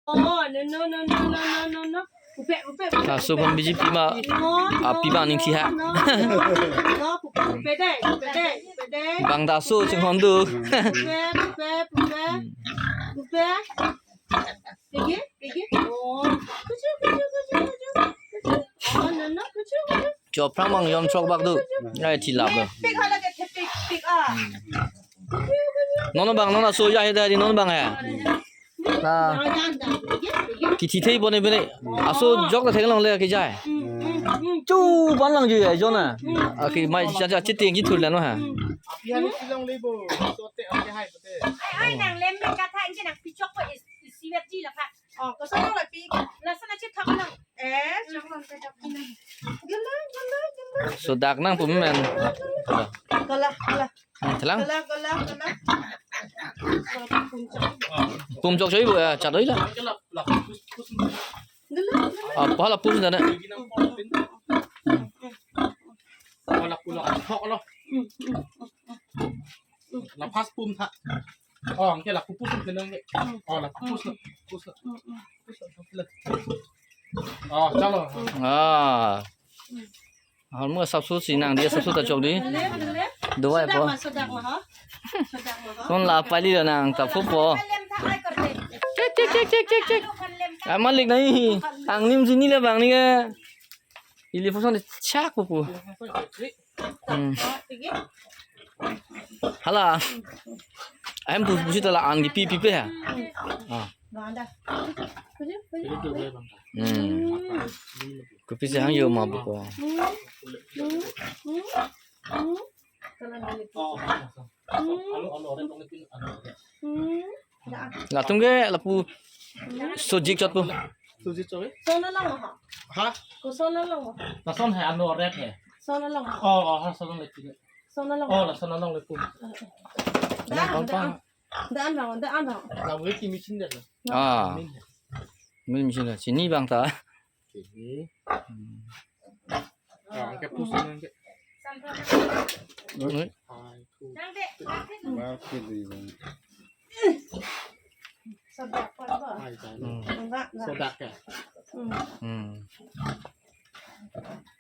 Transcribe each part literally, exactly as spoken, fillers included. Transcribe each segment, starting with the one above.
Oh, no, no, no, no, no, no, no, no. Upe, upe, upe. Laso pon B J P ma, no, api no, bang ning no, thi ha. No, no, no, upe, upe dei, upe dei, upe dei. Bang ta so chinghon do. Upe, upe, upe. Upe. Pegi, pegi. Oh. Kuchu, kuchu, kuchu, kuchu. Kuchu. Oh, no, no, kuchu, kuchu. Chopra mang yon chok bak do. Ai thi lap do. Pik hala ke the pik, pik ah. Kuchu, kuchu. Non bang, non aso ya he dari non bang he. Na. Kithi thei bone bone. Aso jok ta theklongle ke jai. Hmm, hmm, hmm. Chu ban lang ju ya jona. Hmm. Aki mai cha cha chiti ki thur la no ha. Api hali chilong lebo. Sote api hai pote. Ai, ai, nang lem men ka tha, inke nang pichok ko is, is siwet ji la pha. Oh, koson la pi. Lason achit thak lang. Eh, chok lang pe dak pi nang. Gala, gala, gala. Sodak nang pum men. Gala, gala. Hmm, thelang. Gala, gala, gala. Pum chok choi bo ya, chat oi la. Gala, gala. Apa la pum dana? Oh, la pum la thok lo. La pas pum tha. Oh, anke la pupus pum tenang ke. Oh, la pupus lo. Pupus lo. Pupus lo, pupus lo. Oh, chalo. Ah. Ahormu sapsu si nang dia sapsu ta chok di. Dua po. Sodak ma, sodak ma, ha? Sodak ma, ha? Kon la pali lo nang ta phu po. Cek, cek, cek, cek, cek, cek. Ah, malik nahi. Angnim sini le bang ni ke. Ili phu son chak po po. Hmm. Hala. Ahem pu pusi ta la an kipi pipe ha. Ah. Hmm. Kopi si hang yo ma buko. Latum ke lapu sojik chot pu. Sojik chot. Sona long ha. Ha? Ko sona long ha. Lason hai ano red hai. Sona long ha. Oh, oh, ha sona long le. Sona long. Oh, la sona long le pu. Dan, dan. Dan bang, dan bang. La wait ki machine de. Ah. Min hai. Min machine de. Sini bang ta. Sini. Hmm. Ah, angke push angke. Hmm. Hai, tu. Ba ke di bang. Sodak pa ba? Hai, hai. Hmm. Enggak, enggak. Sodak ya? Hmm. Hmm.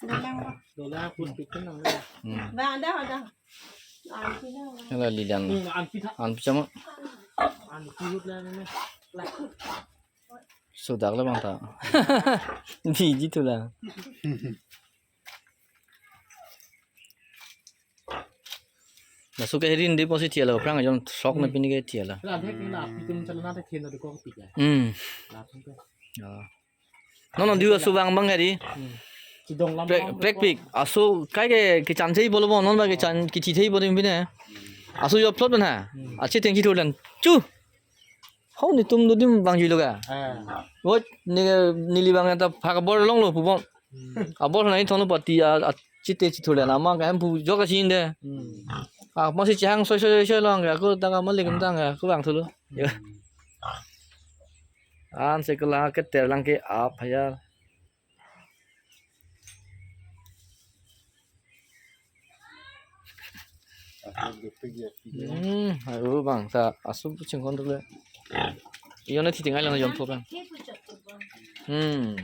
Dolang ba? Dolang push bikin nang le. Hmm. Ba, ada, ada. Anti na ba? Hala lidan. Hmm, anti tha. Anti chama. Anti hut la ne. La. Sodak la bang ta. Biji tu la. Laso ke herin de posi thiala, prang ajon sok na pini ke thiala. La dek na pitum chalana te khen na de kong pika. Hmm. La thung ke. Ah. Non non diu aso bang bang hari. Hmm. Chidong lam Prek lam prek pik. Aso kai ke kechan sei bolo bo non ba kechan kithi thei bolo bine. Aso yo plot na. Hmm. Achi tengki tholan. Chu. Hau netum do dim bang juilo ga. Ah. Wot ni neli bang ta phak abor longlo pu bom. Hmm. Abor na in thono pati a, a chite chithule na ma ka hem pu jok a chin de. Hmm. A ma si chang soi soi soi long ga ko ta ka malik kam tang ga ko bang thulo. Hmm. An se ko la ke ter lang ke ap ya. Hmm, ayo bang, ta asup chingkon dulu. Iyo na titing alang yon po bang. Hmm.